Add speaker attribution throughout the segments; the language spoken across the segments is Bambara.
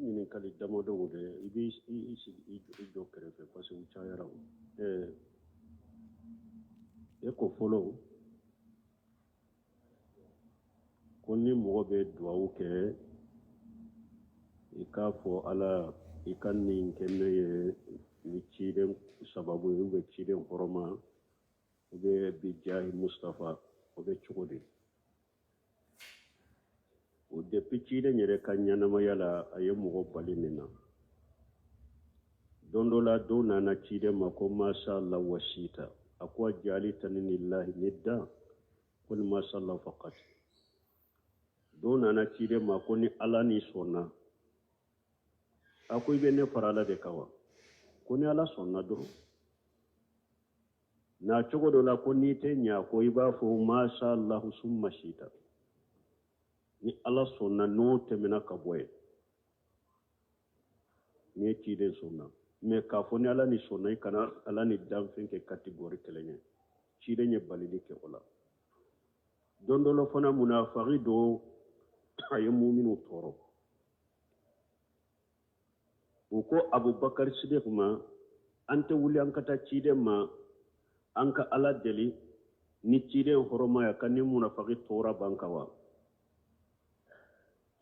Speaker 1: Ɲininkali damadɔw de, i b'i sigi, i jɔ kɛrɛfɛ parce que u cayara. E ko fɔlɔ ko ni mɔgɔ bɛ duwawu kɛ, i k'a fɔ Ala i ka nin kɛ ne ye ni ciden sababu ye, ou bien ciden hɔrɔma, ou bien bijahi Mustafa, o bɛ cogo di? O depuis ciden yɛrɛ ka ɲɛnamaya la, a ye mɔgɔ bali nin na. Don dɔ la, dɔw nana ciden ma ko masha Allah wa shita. A ko ajalitani lillahi nidda qul masha Allah faqat. Dɔw nana ciden ma ko ni Ala ni sɔnna. A ko i bɛ ne fara Ala de kan wa? Ko ni Ala sɔnna dɔrɔn. Na cogo dɔ la ko n'i tɛ ɲa ko i b'a fɔ masha Allahu summa shita, ni Ala sɔnna n'o tɛmɛna ka bɔ yen, n'i ye ciden sɔnna. Mais k'a fɔ ni Ala ni sɔnna, i kana Ala ni danfɛn kɛ catégorie kelen ye. Ciden ye balili kɛ o la. Don dɔ la fana, munafaki dɔ a ye muminu tɔɔrɔ. U ko Abubakari Sidiku ma, an tɛ wuli an ka taa ciden ma, an ka Ala deli ni ciden hɔrɔma ya ka ni munafaki tɔɔrɔ b'an kan wa?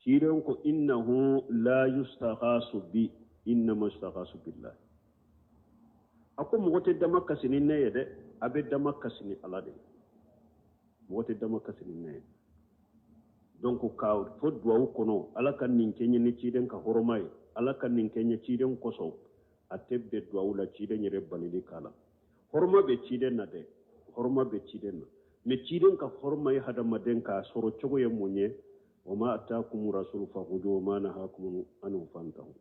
Speaker 1: Ciden ko innahu la yustaghasu bi innama yustaghasu billah. A ko mɔgɔ tɛ dama kasi ni ne ye dɛ, a bɛ dama kasi ni Ala de ye. Mɔgɔ tɛ dama kasi ni ne ye. Donc k'a fɔ duwawu kɔnɔ Ala ka nin kɛ n ye ni ciden ka hɔrɔma ye, Ala ka nin kɛ n ye ciden kosɔn, a tɛ bɛn duwawu la. Ciden yɛrɛ balili k'a la. Hɔrɔma bɛ ciden na dɛ, hɔrɔma bɛ ciden na, mais ciden ka hɔrɔma ye hadamaden k'a sɔrɔ cogo ye mun ye? Wa ma atakum rasulu fakhudu wa ma nahakum anhu fantahu.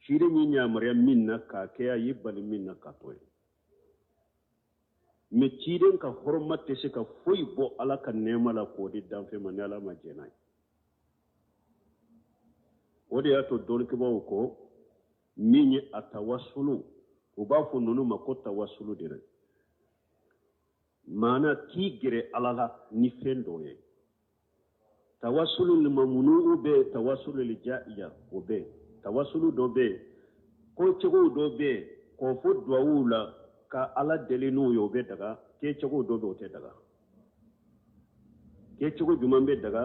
Speaker 1: Ciden ye yamaruya min na k'a kɛ, a y'i bali min na k'a to yen. Mais ciden ka hɔrɔma tɛ se ka foyi bɔ Ala ka nɛɛma la k'o di danfɛn ma ni Ala ma jɛn n'a ye. O de y'a to dɔnnikɛbaaw ko min ye a tawasulu, u b'a fɔ ninnu ma ko tawasulu de dɛ, maana k'i gɛrɛ Ala la ni fɛn dɔ ye. Tawasulu ni mamunu bɛ yen, tawasulu li ja'iya o bɛ yen, tawasulu dɔ bɛ yen, ko cogo dɔ bɛ yen k'o fɔ duwawuw la ka Ala deli n'o ye, o bɛ daga. Kɛcogo dɔ bɛ, o tɛ daga. Kɛcogo jumɛn bɛ daga?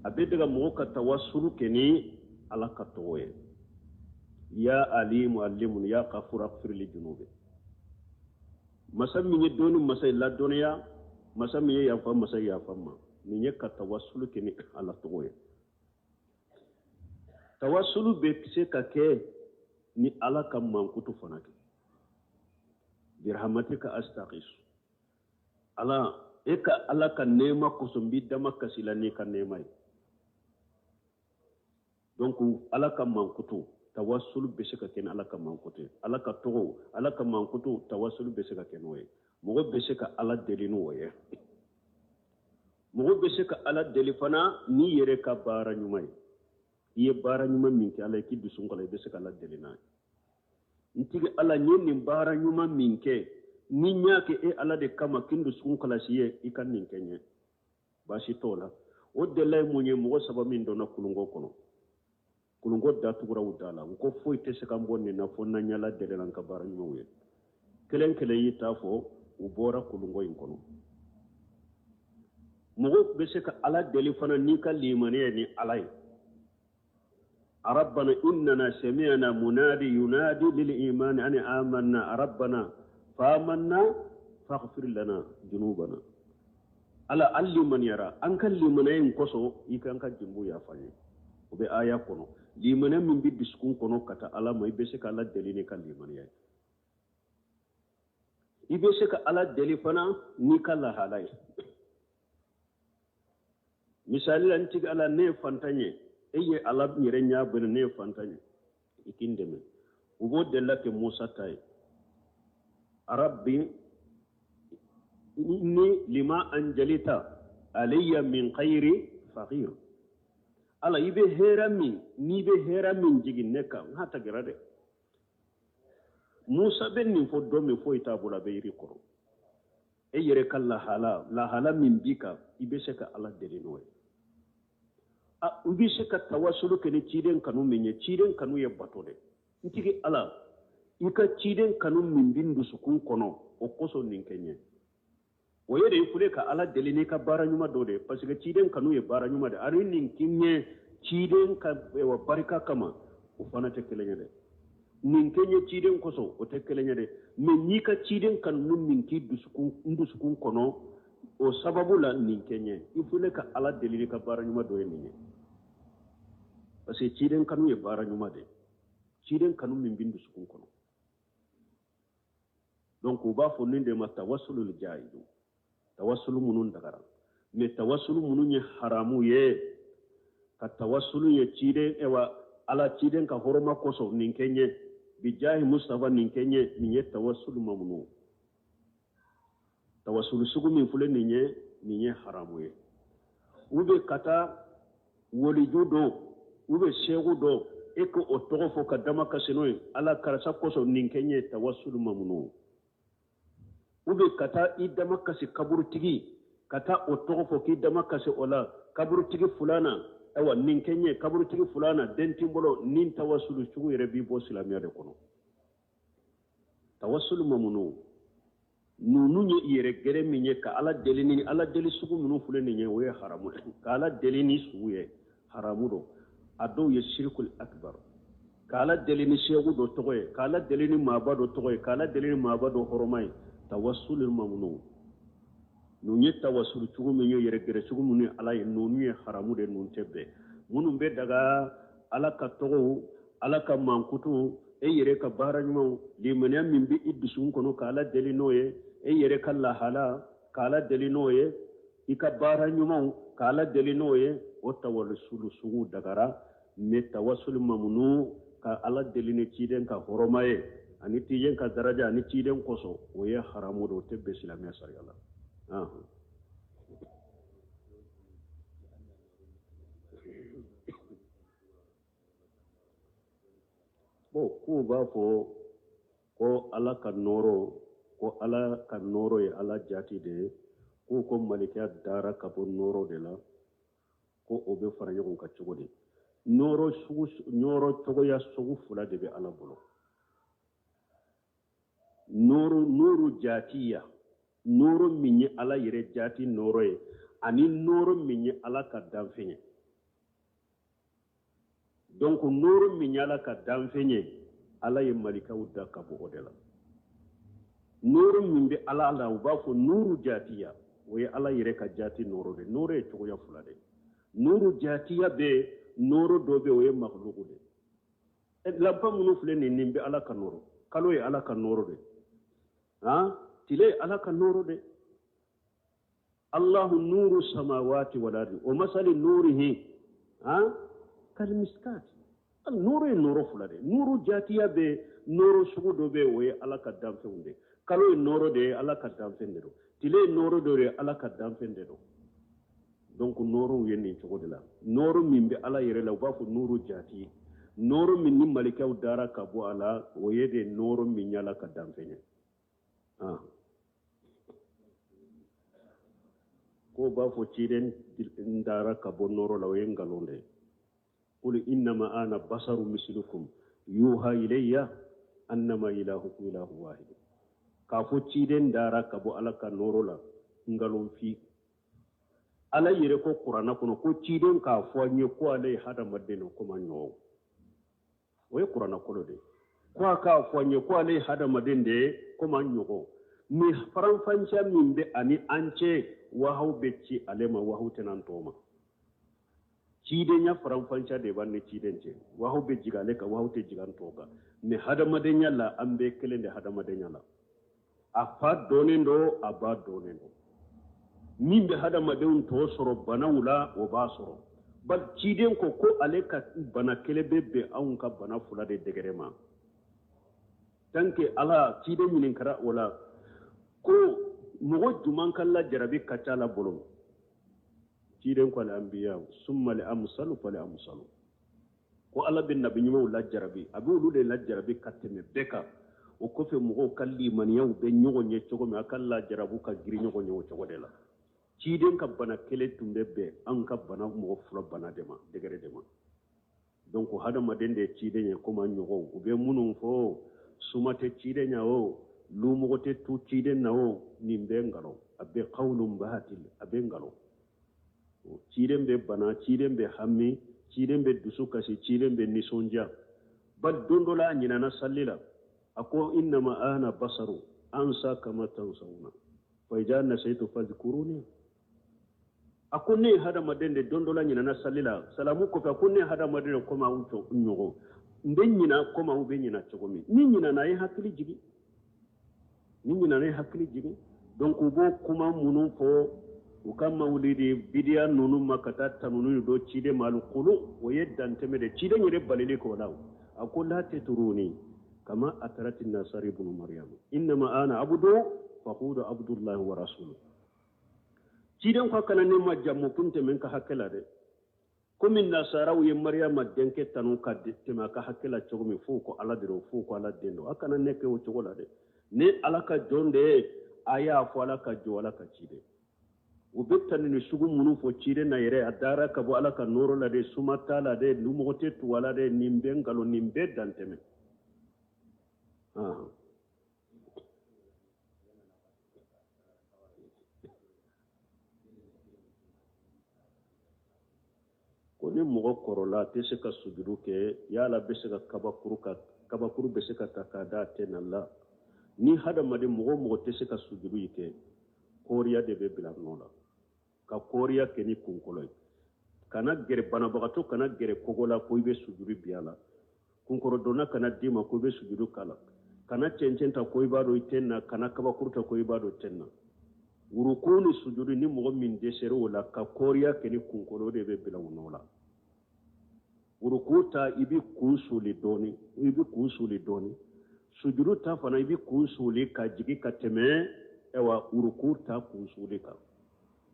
Speaker 1: A bɛ daga mɔgɔ ka tawasulu kɛ ni Ala ka tɔgɔ ye, ya alimu alimuni ya kafuru akfirili junubi. Masa min ye dɔnni masa ye, ladɔnniya masa min ye, yafa masa ye, yafa ma. Nin ye ka tawasulu kɛ ni Ala tɔgɔ ye. Tawasulu bɛ se ka kɛ ni Ala ka mankutu fana kɛ, birahamatika astaghis. Ala, e ka Ala ka nɛɛma kosɔn n b'i dama kasi la n'i ka nɛɛma ye. Donc Ala ka mankutu, tawasulu bɛ se ka kɛ ni Ala ka mankutu ye, Ala ka tɔgɔw, Ala ka mankutu, tawasulu bɛ se ka kɛ n'o ye. Mɔgɔ bɛ se ka Ala deli n'o ye. Mɔgɔ bɛ se ka Ala deli fana n'i yɛrɛ ka baara ɲuman ye. I ye baara ɲuman min kɛ Ala ye k'i dusukun kala, i bɛ se ka Ala deli n'a ye. N tigi Ala, n ye nin baara ɲuman min kɛ, ni n y'a kɛ e Ala de kama k'i dusukun kalasi ye, i ka nin kɛ n ye. Baasi t'o la. O delila ye mun ye? Mɔgɔ saba min donna kulunko kɔnɔ, kulunko datugura u da la, u ko foyi tɛ se k'an bɔ nin na fo n'an y'Ala deli n'an ka baara ɲumanw ye. Kelen kelen y'i ta fɔ, u bɔra kulunko in kɔnɔ. Mɔgɔ bɛ se ka Ala deli fana n'i ka limaniya ni Ala ye. Rabbana innana sami'na munadi yunadi lil imani an amanna rabbana famanna faghfir lana junubana. Ala, an limaniyara, an ka limaniya in kosɔn i k'an ka junbu yafa an ye. O bɛ aya kɔnɔ. Limaniya min bɛ dusukun kɔnɔ ka taa Ala ma, i bɛ se ka Ala deli n'i ka limaniya ye. I bɛ se ka Ala deli fana n'i ka lahala ye. Misali la, n tigi Ala, ne ye fantan ye, e ye Ala yɛrɛ ɲɛ bɛnna, ne ye fantan ye, i k'i dɛmɛ. U b'o delila kɛ Musa ta ye. Rabbi inni lima anjalita alayya min khayri faqir. Ala, i bɛ hɛrɛ min, n'i bɛ hɛrɛ min jigin ne kan, n ka tagira dɛ. Musa bɛ nin fɔ don min, foyi t'a bolo, a bɛ yiri kɔrɔ. E yɛrɛ ka lahala, lahala min b'i kan, i bɛ se ka Ala deli n'o ye. U bɛ se ka tawasulu kɛ ni ciden kanu min ye, ciden kanu ye bato de. N tigi Ala, i ka ciden kanu min bɛ n dusukun kɔnɔ, o kosɔn nin kɛ n ye. O ye de i filɛ ka Ala deli n'i ka baara ɲuman dɔ de ye, parce que ciden kanu ye baara ɲuman de ye. Ani nin kɛ n ye ciden ka barika kama, o fana tɛ kelen ye dɛ. Nin kɛ n ye ciden kosɔn, o tɛ kelen ye dɛ. Mais n'i ka ciden kanu min k'i dusukun, n dusukun kɔnɔ, o sababu la nin kɛ n ye. I filɛ ka Ala deli n'i ka baara ɲuman dɔ ye nin ye, parce que ciden kanu ye baara ɲuman de ye, ciden kanu min bɛ n dusukun kɔnɔ. Donc u b'a fɔ nin de ma tawasulul jaizu, tawasulu minnu dagara. Mais tawasulu minnu ye haramu ye, ka tawasulu ye ciden, ewa Ala ciden ka hɔrɔma kosɔn nin kɛ n ye, bijahi Mustafa nin kɛ n ye, nin ye tawasulu mamunu. Tawasulu sugu min filɛ nin ye, nin ye haramu ye. U bɛ ka taa woliju dɔ, u bɛ seegu dɔ, e ka o tɔgɔ fɔ ka dama kasi n'o ye, Ala karisa kosɔn nin kɛ n ye, tawasulu mamunu. U bɛ ka taa i dama kasi kaburutigi, ka taa o tɔgɔ fɔ k'i dama kasi o la, kaburutigi fulana, ayiwa nin kɛ n ye, kaburutigi fulana, den t'i bolo, nin tawasulu sugu yɛrɛ b'i bɔ silamɛya de kɔnɔ. Tawasulu mamunu, ninnu ye yɛrɛ gɛrɛ min ye ka Ala deli ni Ala deli sugu minnu filɛ nin ye, o ye haramu ye. Ka Ala deli ni sugu ye haramu don. A dɔw ye shirikul akbar, ka Ala deli ni seegu dɔ tɔgɔ ye, ka Ala deli ni maaba dɔ tɔgɔ ye, ka Ala deli ni maaba dɔ hɔrɔma ye, tawasulul mamunu. Ninnu ye tawasulu cogo min ye, yɛrɛ gɛrɛ cogo minnu ye Ala ye, ninnu ye haramu de, ninnu tɛ bɛn. Minnu bɛ daga Ala ka tɔgɔw, Ala ka mankutuw, e yɛrɛ ka baara ɲumanw, limaniya min bɛ i dusukun kɔnɔ ka Ala deli n'o ye, e yɛrɛ ka lahala ka Ala deli n'o ye, i ka baara ɲumanw ka Ala deli n'o ye, o tawasulu sugu dagara. Mais tawasulu mamunu, ka Ala deli ni ciden ka hɔrɔma ye ani ciden ka daraja ani ciden kosɔn, o ye haramu de, o tɛ bɛn silamɛya sariya la. Bon, k'u b'a fɔ ko Ala ka nɔɔrɔ, ko Ala ka nɔɔrɔ ye Ala jati de ye, k'u ko malikiya dara ka bɔ nɔɔrɔ de la, ko o bɛ fara ɲɔgɔn kan cogo di? Nɔɔrɔ sugu, nɔɔrɔ cogoya sugu fila de bɛ Ala bolo. Nɔɔrɔ, nɔɔrɔ jatiya, nɔɔrɔ min ye Ala yɛrɛ jati nɔɔrɔ ye, ani nɔɔrɔ min ye Ala ka danfɛn ye. Donc nɔɔrɔ min ye Ala ka danfɛn ye, Ala ye malikaw da ka bɔ o de la. Nɔɔrɔ min bɛ Ala la, u b'a fɔ nuru jatiya, o ye Ala yɛrɛ ka jati nɔɔrɔ de. Nɔɔrɔ ye cogoya fila de ye. Nuru jatiya bɛ, nɔɔrɔ dɔ bɛ, o ye makhluku de ye. Lampa minnu filɛ nin, nin bɛ Ala ka nɔɔrɔ. Kalo ye Ala ka nɔɔrɔ de. Han, tile ye Ala ka nɔɔrɔ de. Allahu nuru samawati wal ardi wa masali nurihi han kalmiskat. Nɔɔrɔ ye nɔɔrɔ fila de ye. Nuru jatiya bɛ, nɔɔrɔ sugu dɔ bɛ, o ye Ala ka danfɛnw de ye. Kalo ye nɔɔrɔ de ye, Ala ka danfɛn de don. Tile ye nɔɔrɔ dɔ de ye, Ala ka danfɛn de don. Donc nɔɔrɔw ye nin cogo de la. Nɔɔrɔ min bɛ Ala yɛrɛ la, u b'a fɔ nuru jati. Nɔɔrɔ min ni malikaw dara ka bɔ a la, o ye de nɔɔrɔ min ye Ala ka danfɛn ye. Ko b'a fɔ ciden dara ka bɔ nɔɔrɔ la, o ye nkalon de ye. Qul innama ana basaru mislukum yuha ilayya annama ilahukum ilahu wahid. K'a fɔ ciden dara ka bɔ Ala ka nɔɔrɔ la, nkalon fi. Ala yɛrɛ ko kuranna kɔnɔ ko ciden k'a fɔ an ye ko ale ye hadamaden de komi an ɲɔgɔn. O ye kuranna kɔnɔ de ye. Ko a k'a fɔ an ye ko ale ye hadamaden de ye komi an ɲɔgɔn. Mais faranfanciya min bɛ ani an cɛ, wahaw bɛ ci ale ma, wahaw tɛna an tɔw ma. Cidenya faranfanciya de b'an ni ciden cɛ. Wahaw bɛ jigin ale kan, wahaw tɛ jigin an tɔw kan. Mais hadamadenya la, an bɛɛ kelen de hadamadenya la. A fa dɔnnen don, a ba dɔnnen don. Min bɛ hadamadenw tɔ sɔrɔ banaw la, o b'a sɔrɔ. Bari ciden ko ko ale ka bana kelen bɛ bɛn anw ka bana fila de dɛgɛrɛ ma. Tant que Ala ciden ɲininkara o la ko mɔgɔ jumɛn ka lajarabi ka ca la bolo, ciden ko al anbiya summa al amsalu fal amsalu, ko Ala bɛ nabi ɲumanw lajarabi, a bɛ olu de lajarabi ka tɛmɛ bɛɛ kan. O kɔfɛ mɔgɔw ka limaniyaw bɛ ɲɔgɔn ye cogo min, a ka lajarabu ka girin ɲɔgɔn ye o cogo de la. Ciden ka bana kelen tun bɛ bɛn an ka bana mɔgɔ fila bana de ma degré. Donc hadamaden de ye ciden ye komi an ɲɔgɔnw. U bɛ minnu fɔ, suma tɛ ciden ɲa o, lumɔgɔ tɛ tu ciden na o, nin bɛɛ nkalon. A bɛɛ kawulun batil, a bɛɛ nkalon. Ciden bɛ bana, ciden bɛ hami, ciden bɛ dusu kasi, ciden bɛ nisɔndiya. Bali don dɔ la a ɲinana sali la, a ko innama ana basaru ansa kama tansawuna fa iza nasaitu fadhkuruni. A ko ne ye hadamaden de, don dɔ la ɲinana sali la, salamu kɔfɛ a ko ne ye hadamaden de komi aw ɲɔgɔn, n bɛ ɲina komi aw bɛ ɲina cogo min. Ni ɲinana a ye hakili jigin, ni ɲinana ye hakili jigin. Donc u b'o kuma minnu fɔ u ka mawulidi bidiya ninnu ma ka taa tanuni dɔ ciden ma, alikulu o ye dantɛmɛ de, ciden yɛrɛ balili k'o la. A ko la tuturuni kama atarati nasara ibnu mariyamu innama ana abudu faqulu abdullahi wa rasuluhu. Ciden ko a kana ne majamu kun tɛmɛ n ka hakɛ la dɛ, komi nasaraw ye mariyama denkɛ tanu ka tɛmɛ a ka hakɛ la cogo min, f'u ko ala de don, f'u ko ala den don. A kana ne kɛ o cogo la dɛ, ne ala ka jɔn de ye, a y'a fɔ ala ka jɔn, ala ka ciden. U bɛ tanuni sugu minnu fɔ ciden na yɛrɛ, a dara ka bɔ ala ka nɔɔrɔ la dɛ, suma t'a la dɛ, lumɔgɔ tɛ tugu a la dɛ, nin bɛɛ nkalon, nin bɛɛ dantɛmɛ. Ko ni mɔgɔ kɔrɔla a tɛ se ka sujudu kɛ, yala bɛ se ka kabakuru ka kabakuru bɛ se ka ta k'a da a ten na la? Ni hadamaden mɔgɔ o mɔgɔ tɛ se ka sujudu yi kɛ, kɔɔriya de bɛ bila nɔ la, ka kɔɔriya kɛ ni kunkolo ye. Kana gɛrɛ banabagatɔ, kana gɛrɛ kogo la ko i bɛ sujudu bi a la. Kunkɔrɔdonna kana d'i ma ko i bɛ sujudu k'a la. Kana cɛncɛn ta ko i b'a don i ten na, kana kabakuru ta ko i b'a don ten na. Wuruku ni sujudu, ni mɔgɔ min dɛsɛra o la, ka kɔɔriya kɛ ni kunkolo de bɛ bila o nɔ la. Wuruku ta, i bɛ kun suli dɔɔni, i bɛ kun suli dɔɔni. Sujudu ta fana, i bɛ kun suli ka jigin ka tɛmɛ ayiwa wuruku ta kun suli kan.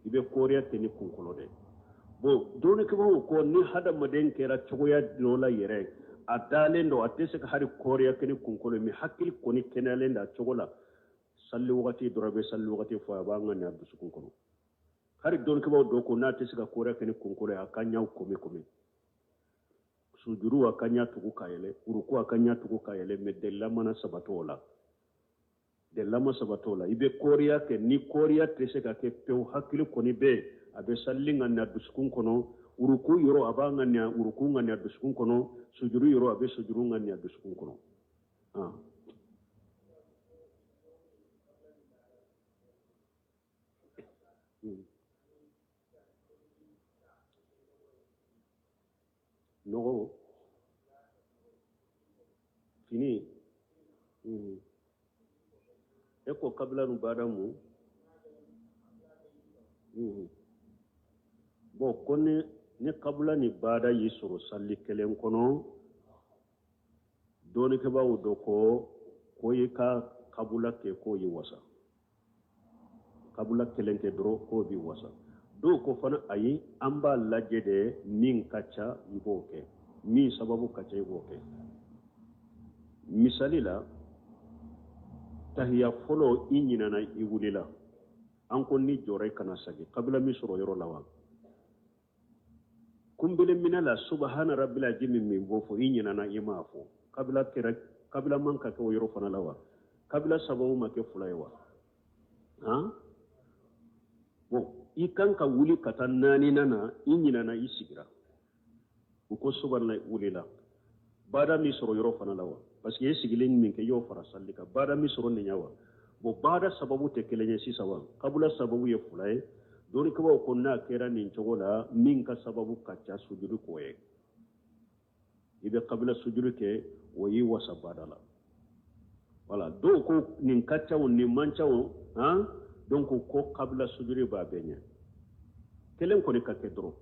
Speaker 1: I bɛ kɔɔriya kɛ ni kunkolo de. Bon, dɔnnikɛbaaw ko ni hadamaden kɛra cogoya dɔ la yɛrɛ, a dalen don, a tɛ se ka hali kɔɔriya kɛ ni kunkolo ye, mais hakili kɔni kɛnɛyalen don a cogo la, sali wagati dɔrɔn, a bɛ sali wagati fɔ, a b'a ŋaniya dusukun kɔnɔ. Hali dɔnnikɛbaaw dɔw ko n'a tɛ se ka kɔɔriya kɛ ni kunkolo ye, a ka ɲaw komi komi sujuru, a ka ɲa tugu ka yɛlɛ, uruku, a ka ɲa tugu ka yɛlɛ, mais delila mana sabati o la, delila ma sabati o la, i bɛ kɔɔriya kɛ. Ni kɔɔriya tɛ se ka kɛ pewu, hakili kɔni bɛ yen, a bɛ salili ŋaniya dusukun kɔnɔ, uruku yɔrɔ a b'a ŋaniya, uruku ŋaniya dusukun kɔnɔ, sujuru yɔrɔ a bɛ sujuru ŋaniya dusukun kɔnɔ. Nɔgɔ fini e ko kabila nu baada mu. Bon, ko ni kabila ni baada y'i sɔrɔ sali kelen kɔnɔ, dɔnnikɛbaaw dɔ ko i ka kabula kɛ k'o y'i wasa, kabula kelen kɛ dɔrɔn k'o b'i wasa. Dɔw ko fana ayi, an b'a lajɛ de, min ka ca i b'o kɛ, min sababu ka ca i b'o kɛ. Misali la, tahiya fɔlɔ i ɲinana, i wulila, an ko n'i jɔra i kana sagi, kabila min sɔrɔ yɔrɔ la wa? Kunbele minɛ la, subahana rabbil azimi min b'o fɔ, i ɲinana i m'a fɔ, kabila kɛra, kabila man ka kɛ o yɔrɔ fana la wa? Kabila sababu ma kɛ fila ye wa? Han, bon, i kan ka wuli ka taa naaninan na, i ɲinana, i sigira, u ko subahana wulila, baada min sɔrɔ yɔrɔ fana la wa? Parce que i ye sigilen min kɛ, i y'o fara sali kan, baada min sɔrɔ nin ya wa? Bon, baada sababu tɛ kelen ye sisan wa? Kabula sababu ye fila ye. Dɔnnikɛbaaw ko n'a kɛra nin cogo la, min ka sababu ka ca sujuru k'o ye, i bɛ kabila sujuru kɛ, o y'i wasa baada la. Wala dɔw ko nin ka ca o, nin man ca o, han, donc ko kabila sujuru b'a bɛɛ ɲɛ. Kelen kɔni ka kɛ dɔrɔn,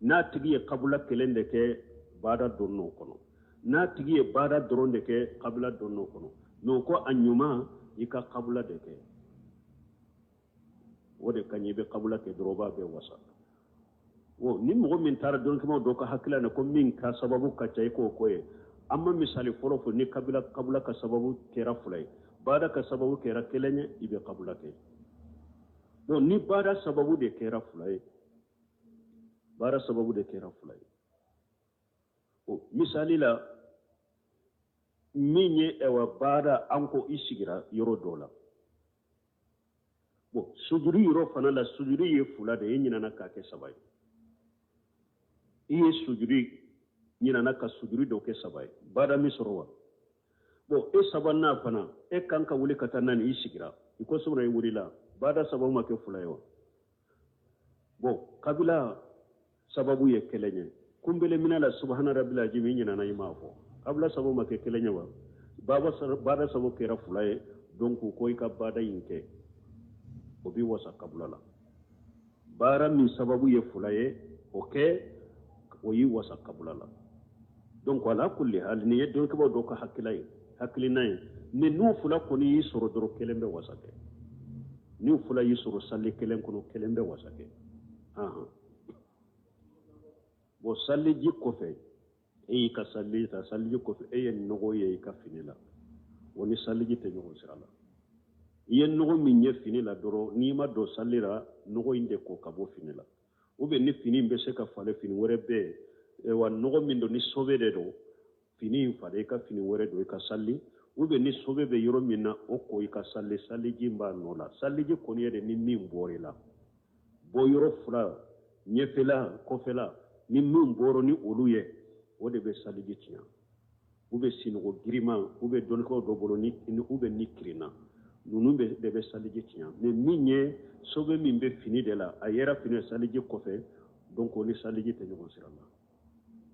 Speaker 1: n'a tigi ye kabila kelen de kɛ, baada donn'o kɔnɔ, n'a tigi ye baada dɔrɔn de kɛ, kabila donn'o kɔnɔ. Mais o ko a ɲuman, i ka kabila de kɛ, o de ka ɲi. I bɛ kabila kɛ dɔrɔn, o b'a bɛɛ wasa. O ni mɔgɔ min taara dɔnnikɛbaaw dɔw ka hakilila na ko min ka sababu ka ca i k'o ko ye, an ma misali fɔlɔ fɔ, ni kabila ka sababu kɛra fila ye, baada ka sababu kɛra kelen ye, i bɛ kabila kɛ. Bon, ni baada sababu de kɛra fila ye, baada sababu de kɛra fila ye, O misali la, min ye ɛwà baara, an ko i sigira yɔrɔ dɔ la. Bon, sujuru yɔrɔ fana la, sujuru ye fila de ye, e ɲinana k'a kɛ saba ye. I ye sujuru ɲinana ka sujuru dɔ kɛ saba ye, baada min sɔrɔ wa? Bon, e sabanan fana, e kan ka wuli ka taa naani, i sigira i ko sɔgɔma, i wulila, baada saba ma kɛ fila ye wa? Bon, kabila sababu ye kelen ye. Kunbele minɛ la, subahana rabbil azim, i ɲinana i m'a fɔ, kabila sababu ma kɛ kelen ye wa? Baada sababu kɛra fila ye. Donc ko i ka baada in kɛ, o b'i wasa kabila la. Baara min sababu ye fila ye, o kɛ, o y'i wasa kabila la. Donc ala kulli hal, nin ye dɔnnikɛbaaw dɔw ka hakilila ye, hakilina ye. Mais n'u fila kɔni y'i sɔrɔ dɔrɔn, kelen bɛ wasa kɛ. N'u fila y'i sɔrɔ sali kelen kɔnɔ, kelen bɛ wasa kɛ. Bon, saliji kɔfɛ, e y'i ka saliji ta, saliji kɔfɛ e ye nɔgɔ ye i ka fini la, o ni saliji tɛ ɲɔgɔn sira la. I ye nɔgɔ min ye fini la dɔrɔn, n'i ma don sali la, nɔgɔ in de ko ka bɔ fini la. Ou bien ni fini in bɛ se ka falen, fini wɛrɛ bɛ yen wa, nɔgɔ min don, ni sobe de don, fini in falen, i ka fini wɛrɛ don, i ka sali. Ou bien ni sobe bɛ yɔrɔ min na, o ko i ka sali, saliji b'a nɔ la. Saliji kɔni ye de ni min bɔra i la, bɔ yɔrɔ fila, ɲɛfɛla, kɔfɛla, ni min bɔra ni olu ye, o de bɛ saliji tiɲɛ. U bɛ sinɔgɔ giriman, u bɛ dɔnnikɛlaw dɔ bolo ni u bɛ ni kirinna, ninnu bɛ de bɛ saliji tiɲɛ. Mais min ye sobe min bɛ fini de la, a yɛrɛ fini saliji kɔfɛ, donc o ni saliji tɛ ɲɔgɔn sira la.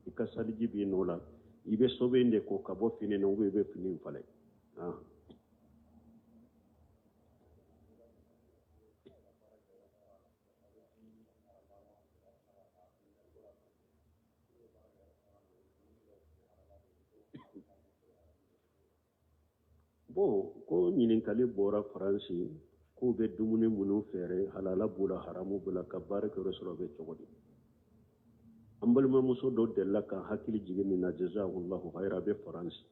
Speaker 1: I ka saliji b'i nɔ la, i bɛ sobe in de ko ka bɔ fini na, ou bien i bɛ fini in falen. Bon, ko ɲininkali bɔra Faransi, k'u bɛ dumuni minnu feere, halala b'u la, haramu b'u la, ka baara kɛ yɔrɔ sɔrɔ bɛ cogo di? An balimamuso dɔ delila ka hakili jigin nin na, jazakallahu khayra, a bɛ Faransi.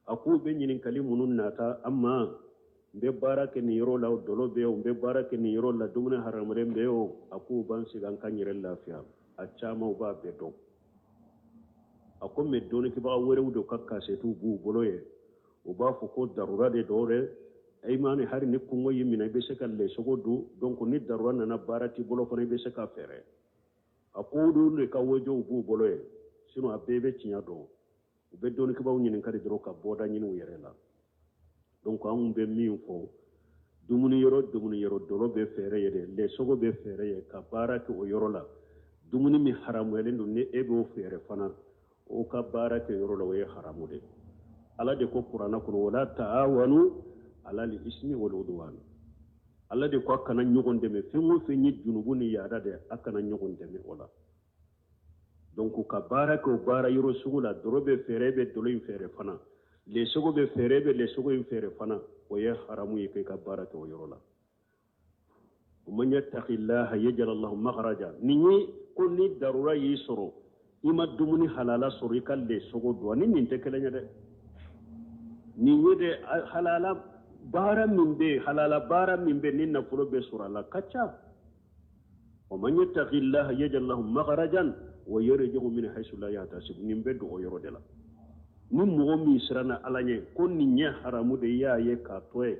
Speaker 1: A k'u bɛ ɲininkali minnu nata an ma, n bɛ baara kɛ nin yɔrɔ la, dɔlɔ bɛ yen, n bɛ baara kɛ nin yɔrɔ la, dumuni haramuden bɛ yen. A k'u b'an sigi an k'an yɛrɛ lafiya, a caman u b'a bɛɛ dɔn. A ko mais dɔnnikɛbaga wɛrɛw de ka kasɛtiw b'u bolo yen, u b'a fɔ ko darura de dɔw dɛ, i ma ni hali ni kungo y'i minɛ, i bɛ se ka lɛsogo dun. Donc ni darura nana, baara t'i bolo fana, i bɛ se ka fɛɛrɛ. A ko olu de ka wajuw b'u bolo yen, sinon a bɛɛ bɛ tiɲɛ dɔn. U bɛ dɔnnikɛbaaw ɲininka de dɔrɔn ka bɔda ɲini u yɛrɛ la. Donc anw bɛ min fɔ, dumuni yɔrɔ, dumuni yɔrɔ, dɔlɔ bɛ feere ye dɛ, lɛsogo bɛ feere ye, ka baara kɛ o yɔrɔ la, dumuni min haramuyalen don, ni e b'o feere fana, o ka baara kɛ yɔrɔ la, o ye haramu de. Ala de ko kuranna kɔnɔ: wala taawanu alal ismi wal udwan. Ala de ko a kana ɲɔgɔn dɛmɛ fɛn o fɛn ye junubu ni yaada de, a kana ɲɔgɔn dɛmɛ o la. Donc ka baara kɛ o baara yɔrɔ sugu la, dɔlɔ bɛ feere, bɛ dɔlɔ in feere fana, lɛsogo bɛ feere, bɛ lɛsogo in feere fana, o ye haramu ye k'i ka baara kɛ o yɔrɔ la. Man yattaqillaha yaj'al lahu makhraja. Nin ye ko ni darura y'i sɔrɔ, i ma dumuni halala sɔrɔ, i ka lɛsogo dun. Ani nin tɛ kelen ye dɛ. Nin ye de halala baara min bɛ yen, halala baara min bɛ ni nafolo bɛ sɔrɔ a la ka ca. Wa man yattaqillaha yaj'al lahu makhrajan wa yarzuqhu min haythu la yahtasib. Nin bɛ don o yɔrɔ de la. Ni mɔgɔ min siranna Ala ɲɛ, ko nin ye haramu de y'a ye k'a to ye,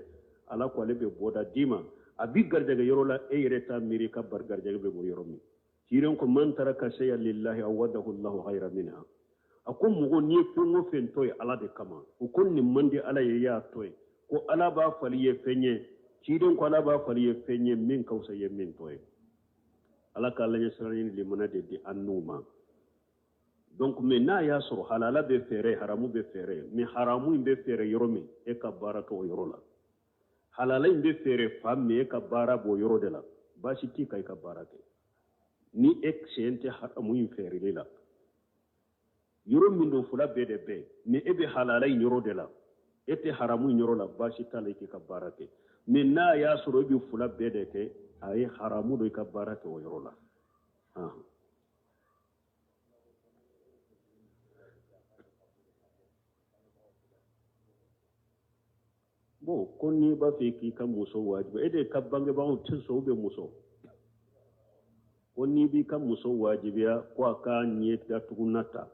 Speaker 1: Ala ko ale bɛ bɔda d'i ma, a b'i garijɛgɛ yɔrɔ la, e yɛrɛ t'a miiri ka bari garijɛgɛ bɛ bɔ yɔrɔ min. Ciren ko: man taraka shay'an lillahi awadahu Allahu khayran minha. A ko mɔgɔ n'i ye fɛn o fɛn to ye Ala de kama, o ko nin man di Ala ye, i y'a to ye, ko Ala b'a fali ye fɛn ye. Ciden ko Ala b'a fali ye fɛn ye min ka fisa ye min to ye. Ala ka Ala ɲɛsiranɲɛ ni limaniya de di an n'u ma. Donc mais n'a y'a sɔrɔ halala bɛ feere, haramu bɛ feere, mais haramu in bɛ feere yɔrɔ min, e ka baara kɛ o yɔrɔ la. Halala in bɛ feere fan min, e ka baara b'o yɔrɔ de la, baasi t'i kan i ka baara kɛ, ni e sen tɛ haramu in feereli la. Yɔrɔ min don, fila bɛɛ de bɛ, ni e bɛ halala in yɔrɔ de la, e tɛ haramu in yɔrɔ la, baasi t'a la i k'i ka baara kɛ. Mais n'a y'a sɔrɔ e bɛ fila bɛɛ de kɛ, a ye haramu don i ka baara kɛ o yɔrɔ la. Bon, ko n'i b'a fɛ k'i ka muso wajibi, e de ka bangebagaw tɛ sɔn, u bɛ muso ko n'i b'i ka muso wajibiya ko a ka ɲɛ datuguna ta.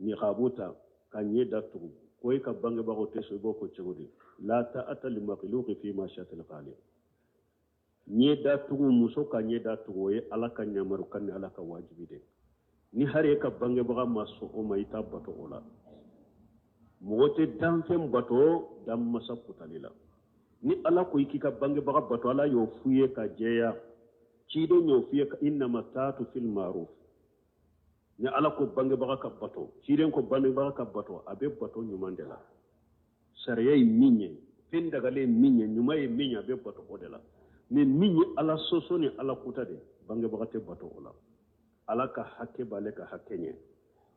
Speaker 1: Niqabu ta ka ɲɛ datugu ko e ka bangebagaw tɛ sɔn, i b'o ko cogo di? La ta'ata li makhluqi fi ma'siyatil khaliq. Ɲɛ datugu, muso ka ɲɛ datugu, o ye Ala ka yamarukan ni Ala ka wajibi de. Ni hari e ka bangebaga ma sɔn o ma, i t'a bato o la. Mɔgɔ tɛ danfɛn bato danmasa kutali la. Ni Ala ko i k'i ka bangebaga bato, Ala y'o f'u ye ka jɛya, ciden y'o f'u ye, innama taatu fil ma'ruf. Ni Ala ko bangebaga ka bato, ciden ko bangebaga ka bato, a bɛ bato ɲuman de la. Sariya ye min ye, fɛn dagalen ye min ye, ɲuman ye min ye, a bɛ bato o de la. Mais min ye Ala sɔsɔ ni Ala kuta de, bangebaga tɛ bato o la. Ala ka hakɛ b'ale ka hakɛ ɲɛ,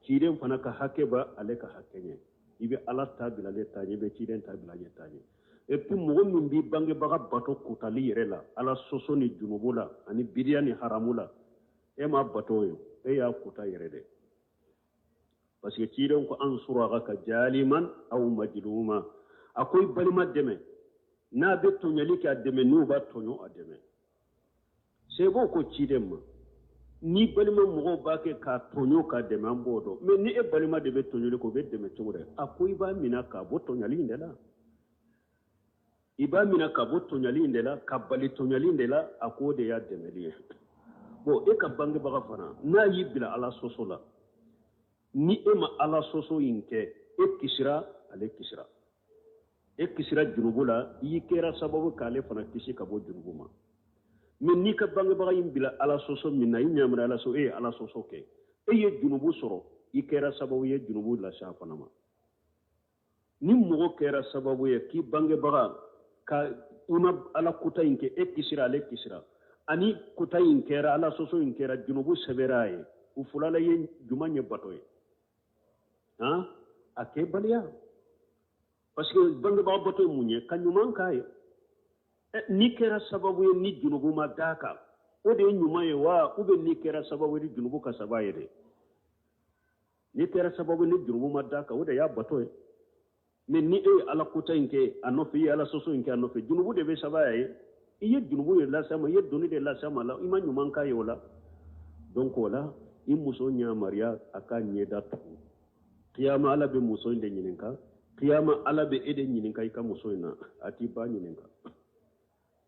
Speaker 1: ciden fana ka hakɛ b'ale ka hakɛ ɲɛ. I bɛ Ala ta bila ale ta ɲɛ, i bɛ ciden ta bila ale ta ɲɛ. Et puis mɔgɔ min b'i bangebaga bato kutali yɛrɛ la, Ala sɔsɔ ni junubu la ani bidiya ni haramu la, e ma bato ye, e y'a kuta yɛrɛ de. Parce que ciden ko ansur akhaka jaliman aw majluma, a ko i balima dɛmɛ n'a bɛ tɔɲɔli kɛ, a dɛmɛ, n'u b'a tɔɲɔ, a dɛmɛ. Sebo ko ciden ma, ni balima mɔgɔw b'a kɛ k'a tɔɲɔ k'a dɛmɛ, an b'o dɔn, mais ni e balima de bɛ tɔɲɔli kɛ, o bɛ dɛmɛ cogo di? A ko i b'a minɛ k'a bɔ tɔɲɔli in de la, i b'a minɛ ka bɔ tɔɲɔli in de la, ka bali tɔɲɔli in de la, a k'o de y'a dɛmɛli ye. Bon, e ka bangebaga fana n'a y'i bila Ala sɔsɔ la, ni e ma Ala sɔsɔ in kɛ, e kisira, ale kisira, e kisira junubu la, i y'i kɛra sababu k'ale fana kisi ka bɔ junubu ma. Mais n'i ka bangebaga in bila Ala sɔsɔ min na, i ɲamina Ala sɔsɔ, e ye Ala sɔsɔ kɛ, e ye junubu sɔrɔ, i kɛra sababu ye junubu lase a fana ma. Ni mɔgɔ kɛra sababu ye k'i bangebaga ka i ma Ala kuta in kɛ, e kisira, ale kisira, ani kuta in kɛra, Ala sɔsɔ in kɛra, junubu sɛbɛra a ye, u fila la ye juma ye bato ye, han, a kɛbaliya. Parce que bangebaga bato ye mun ye? Ka ɲuman k'a ye. N'i kɛra sababu ye ni junubu ma d'a kan, o de ye ɲuman ye wa? Ou bien n'i kɛra sababu ye ni junubu ka saba ye de? N'i kɛra sababu ni jurumu ma d'a kan, o de y'a bato ye. Mais ni e ye Ala kota in kɛ a nɔfɛ, i ye Ala sɔsɔ in kɛ a nɔfɛ, junubu de bɛ saba ye. I ye junubu de lase a ma, i ye doni de lase a ma la, i ma ɲuman k'a ye o la. Donc o la, i muso ɲamariya a ka ɲɛda tugu. Kiyama Ala bɛ muso in de ɲininka, kiyama Ala bɛ e de ɲininka i ka muso in na, a t'i ba ɲininka.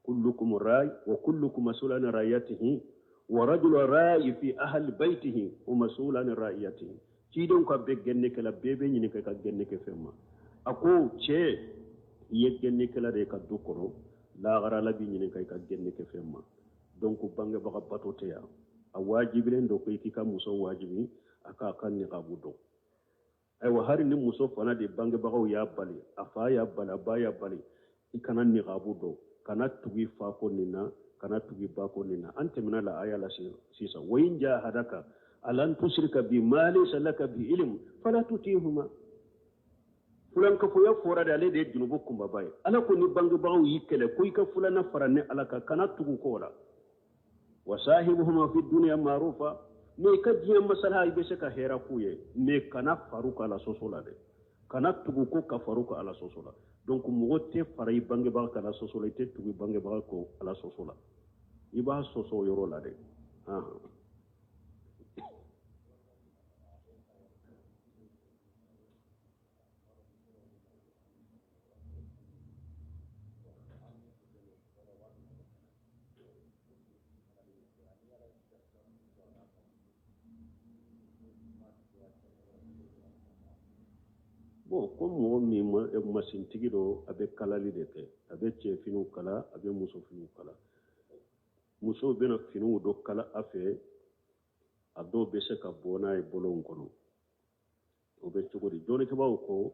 Speaker 1: Kullukum rai wa kullukum mas'ulun an ra'iyatihi wa rajulu ra'i fi ahli baytihi wa mas'ulun an ra'iyatihi. Cidenw ka bɛɛ gɛnnikɛla, bɛɛ bɛ ɲininka i ka gɛnnikɛ fɛn ma. A ko cɛ, i ye gɛnnikɛla de ye ka du kɔnɔ, lahara Ala b'i ɲininka i ka gɛnnikɛ fɛn ma. Donc bangebaga bato tɛ yan, a wajibilen don ko i k'i ka muso wajibi a k'a ka niqabu dɔn. Ayiwa, hali ni muso fana de bangebagaw y'a bali, a fa y'a bali, a ba y'a bali, i kana niqabu dɔn, kana tugu i fa ko nin na, kana tugu i ba ko nin na. An tɛmɛna la aya la sisan, wa in jahadaka ala an tushrika bi ma laysa laka bi ilm fala tutihuma. Fulankafoya fɔra de, ale de ye junubu kunbaba ye. Ala ko ni bangebagaw y'i kɛlɛ ko i ka fulana fara ne Ala kan, kana tugu k'o la. Wa sahibuhuma fi dunya ma'rufa, mais i ka diɲɛ masalaha i bɛ se ka hɛrɛ k'u ye, mais kana far'u kan Ala sɔsɔ la dɛ, kana tugu ko ka far'u kan Ala sɔsɔ la. Donc mɔgɔ tɛ fara i bangebaga kan Ala sɔsɔ la, i tɛ tugu i bangebaga kɔ Ala sɔsɔ la, i b'a sɔsɔ o yɔrɔ la dɛ. Bon, ko mɔgɔ min masintigi don, a bɛ kalali de kɛ, a bɛ cɛ finiw kala, a bɛ muso finiw kala. Musow bɛna finiw dɔ kala a fɛ, a dɔw bɛ se ka bɔ n'a ye bɔlɔnw kɔnɔ. O bɛ cogo di? Dɔnnikɛbaaw ko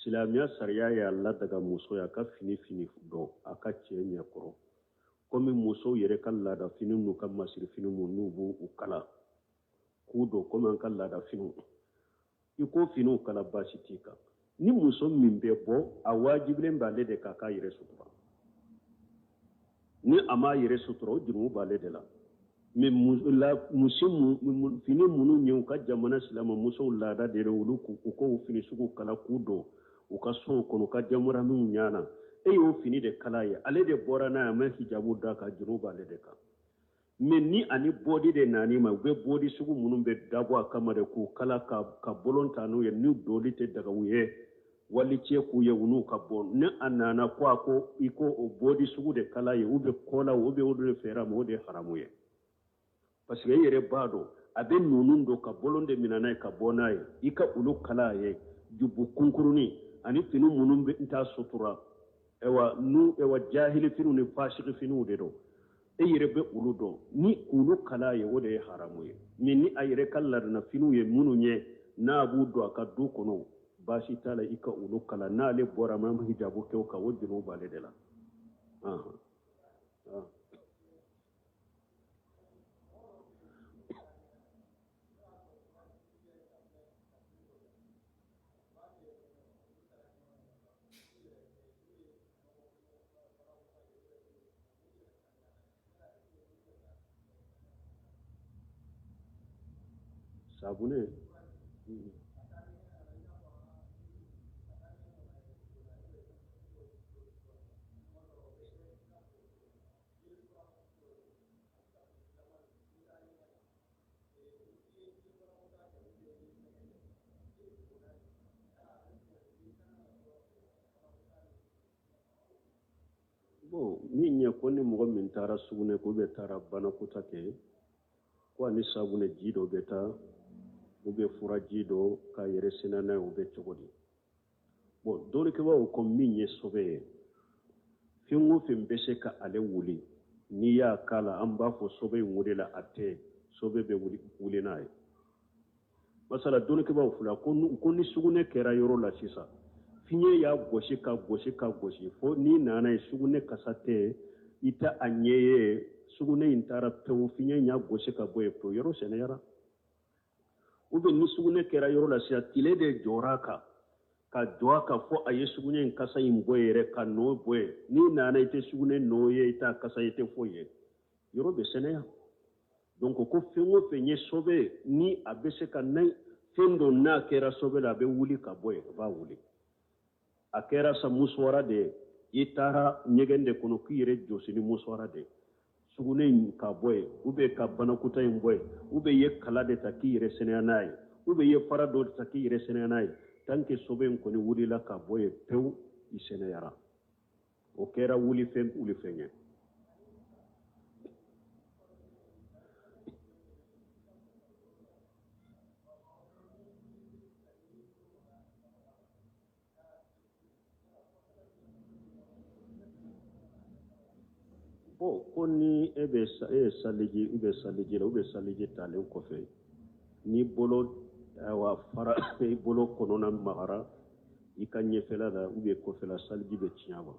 Speaker 1: silamɛya sariya y'a ladaga muso ye a ka fini fini dɔn a ka cɛ ɲɛ kɔrɔ, komi musow yɛrɛ ka laada fini n'u ka masiri fini mun n'u b'u kala k'u don, komi an ka laada finiw, i k'o finiw kala baasi t'i kan. Ni muso min bɛ bɔ, a wajibilen b'ale de k'a k'a yɛrɛ sutura. Ni a m'a yɛrɛ sutura, o jurumu b'ale de la. Mais muso fini minnu ye u ka jamana silamɛ musow laada de don, olu u k'o fini sugu kala k'u don u ka sow kɔnɔ, u ka jamananinw ɲana, e y'o fini de kala ye, ale de bɔra n'a ye, a ma hijabu d'a kan, jurumu b'ale de kan. Mais ni ani bɔdi de nan'i ma, u bɛ bɔdi sugu minnu bɛ dabɔ a kama de k'u kala ka bolon ta n'u ye, n'u doli tɛ daga u ye, walicɛ k'u ye u n'u ka bɔ, ni a nana ko a ko i ko o bɔdi sugu de kala ye, u bɛ kɔla u bɛ o de feere ma, o de ye haramu ye. Parce que e yɛrɛ b'a dɔn a bɛ ninnu don ka bolon de minɛ n'a ye ka bɔ n'a ye, i ka olu kala a ye, jubu kunkurunin ani fini minnu bɛ n t'a sutura, ayiwa n'u ayiwa jahili finiw ni fasigi finiw de don, e yɛrɛ bɛ olu dɔn, ni k'olu kala ye o de ye haramu ye. Mais ni a yɛrɛ ka ladana finiw ye minnu ye, n'a b'u don a ka du kɔnɔ, baasi t'a la i ka olu kala. N'ale bɔra ma hijabu kɛ o kan, o jurumu b'ale de la. Sabunɛ. Bon, min ye ko ni mɔgɔ min taara sugunɛ ko bɛ taara banakɔtaa kɛ, ko ani sabunɛ ji dɔ bɛ taa, u bɛ furaji dɔ k'a yɛrɛ sɛnɛ n'a ye, o bɛ cogo di? Bon, dɔnnikɛbaaw ko min ye sɔbɛ ye, fɛn o fɛn bɛ se ka ale wuli, n'i y'a k'a la, an b'a fɔ sɔbɛ in wulila, a tɛ sɔbɛ bɛ wuli n'a ye. Masala dɔnnikɛbaaw fila ko ni sugunɛ kɛra yɔrɔ la sisan, fiɲɛ y'a gosi ka gosi ka gosi fo n'i nana ye sugunɛ kasa tɛ, i tɛ a ɲɛ ye, sugunɛ in taara pewu, fiɲɛ y'a gosi ka bɔ yen pewu, yɔrɔ sɛnɛyara. Ou bien ni sugunɛ kɛra yɔrɔ la sisan, tile de jɔra a kan ka jɔ a kan fo a ye sugunɛ in kasa in bɔ yɛrɛ ka nɔ bɔ yen, n'i nana i tɛ sugunɛ nɔ ye, i t'a kasa ye, i tɛ foyi ye, yɔrɔ bɛ sɛnɛya. Donc ko fɛn o fɛn ye sɔbɛ, ni a bɛ se ka na fɛn dɔ n'a kɛra sɔbɛ la, a bɛ wuli ka bɔ yen, a b'a wuli. A kɛra sa musuwara de ye, i taara ɲɛgɛn de kɔnɔ k'i yɛrɛ jɔsi ni musuwara de ye, sugunɛ in ka bɔ yen, ou bien ka banakɔtaa in bɔ yen, ou bien i ye kala de ta k'i yɛrɛ sɛnɛya n'a ye, ou bien i ye fara dɔ de ta k'i yɛrɛ sɛnɛya n'a ye, tant que sɔbɛ in kɔni wulila ka bɔ yen pewu, i sɛnɛyara. O kɛra wulifɛn wulifɛn ye. Bon, ko ni e bɛ e ye saliji, i bɛ saliji la, ou bien saliji talen kɔfɛ, n'i bolo ayiwa fara i bolo kɔnɔna magara i ka ɲɛfɛla la ou bien kɔfɛla, saliji bɛ tiɲɛ wa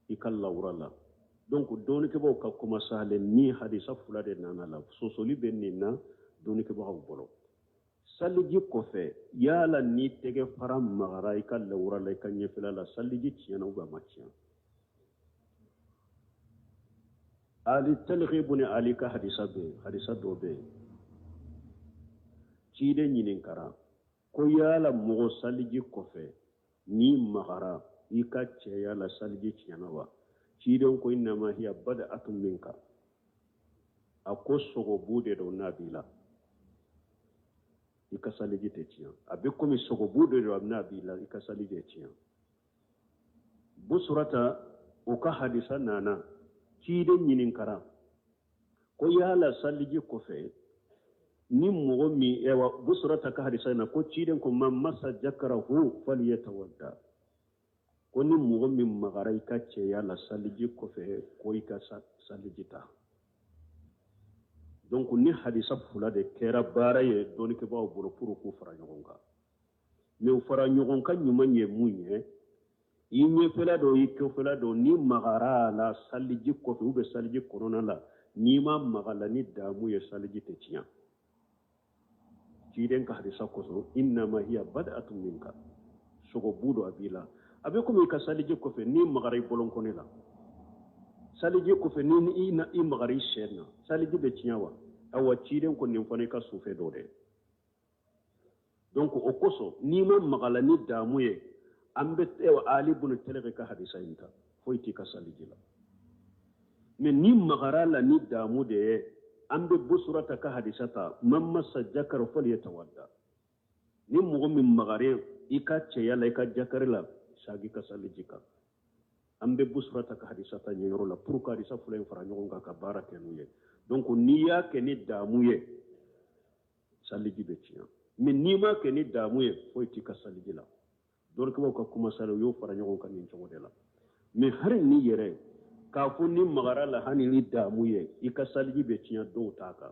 Speaker 1: i ka lawura la. Donc dɔnnikɛbaaw ka kuma sahalen ni hadisa fila de nana la, sɔsɔli bɛ nin na dɔnnikɛbagaw bolo. Saliji kɔfɛ, yala ni tɛgɛ fara magara i ka lawura la, i ka ɲɛfɛla la, saliji tiɲɛna ou bien a ma tiɲɛ? Ali Taliki bun Ali ka hadisa bɛ yen, hadisa dɔ bɛ yen, ciden ɲininkara ko yala mɔgɔ saliji kɔfɛ n'i magara i ka cɛya la, saliji tiɲɛna wa? Ciden ko innama hiya bad'atun minka, a ko sogobu de don n'a b'i la, i ka saliji tɛ tiɲɛ. A bɛ komi sogobu de don n'a b'i la, i ka saliji tɛ tiɲɛ. Busurata o ka hadisa nana, ciden ɲininkara ko yala saliji kɔfɛ ni mɔgɔ min, ayiwa Busurata ka hadisa in na ko ciden ko man masa jakarahu falyatawadda, ko ni mɔgɔ min magara i ka cɛya la saliji kɔfɛ, ko i ka saliji ta. Donc ni hadisa fila de kɛra baara ye dɔnnikɛbaaw bolo pour k'u fara ɲɔgɔn kan. Mais u fara ɲɔgɔn kan ɲuman ye mun ye? I ɲɛfɛla dɔ, i kɔfɛla dɔ, ni magara a la saliji kɔfɛ ou bien saliji kɔnɔna la, n'i ma maga la ni damu ye, saliji tɛ tiɲɛ. Ciden ka hadisa kosɔn, innama hiya bad'atun minka, sogobu dɔ a b'i la. A bɛ komi i ka saliji kɔfɛ n'i magara i bolonkɔni la, saliji kɔfɛ ni i magara i sɛn na, saliji bɛ tiɲɛ wa? Awa ciden ko nin fana i ka sufɛ dɔ dɛ. Donc o kosɔn n'i ma maga la ni damu ye, an bɛ Ali bunu Taliki ka hadisa in ta, foyi t'i ka saliji la. Mais n'i magara la ni damu de ye, an bɛ Busurata ka hadisa ta, man masa jakara falyatawadda. Ni mɔgɔ min magara i ka cɛya la, i ka jakari la, sagi ka saliji kan. An bɛ Busurata ka hadisa ta ɲɛ yɔrɔ la pour que hadisa fila in fara ɲɔgɔn kan ka baara kɛ n'u ye. Donc n'i y'a kɛ ni damu ye, saliji bɛ tiɲɛ. Mais n'i m'a kɛ ni damu ye, foyi t'i ka saliji la. Dɔnnikɛbaaw ka kuma sara, u y'o fara ɲɔgɔn kan nin cogo de la. Mais hari ni yɛrɛ k'a fɔ n'i magara la hani ni damu ye, i ka saliji bɛ tiɲɛ, dɔw t'a kan.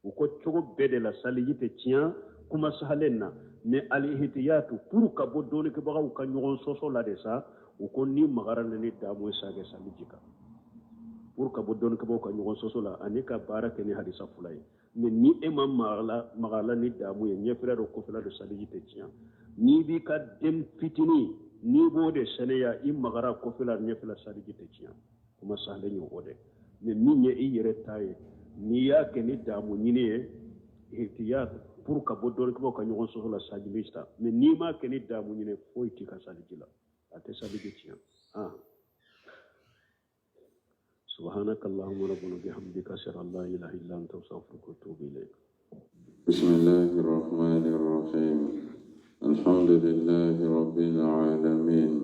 Speaker 1: U ko cogo bɛɛ de la saliji tɛ tiɲɛ kuma sahalen na. Mais alihtiyatu, pour ka bɔ dɔnnikɛbagaw ka ɲɔgɔn sɔsɔ la de sa, u ko n'i magara la ni damu ye, sagɛ saliji kan, pour ka bɔ dɔnnikɛbagaw ka ɲɔgɔn sɔsɔ la ani ka baara kɛ ni hadisa fila ye. Mais ni e ma magala ni damu ye, ɲɛfɛla don, kɔfɛla don, saliji tɛ tiɲɛ. N'i b'i ka den fitinin, n'i b'o de sɛnɛya, i magara kɔfɛla, ɲɛfɛla, saliji tɛ tiɲɛ. Kuma sahalen ye o de. Mais min ye i yɛrɛ ta ye, n'i y'a kɛ ni damu ɲini ye, ihtiyat, pour ka bɔ dɔnnikɛbaaw ka ɲɔgɔn sɔsɔ la, saliji ta. Mais n'i m'a kɛ ni damu ɲini, foyi t'i ka saliji la, a tɛ saliji tiɲɛ. Ah, سبحانك اللهم ربنا بحمدك، أشهد أن لا إله إلا أنت، أستغفرك وأتوب إليك.
Speaker 2: بسم الله الرحمن الرحيم. الحمد لله رب العالمين.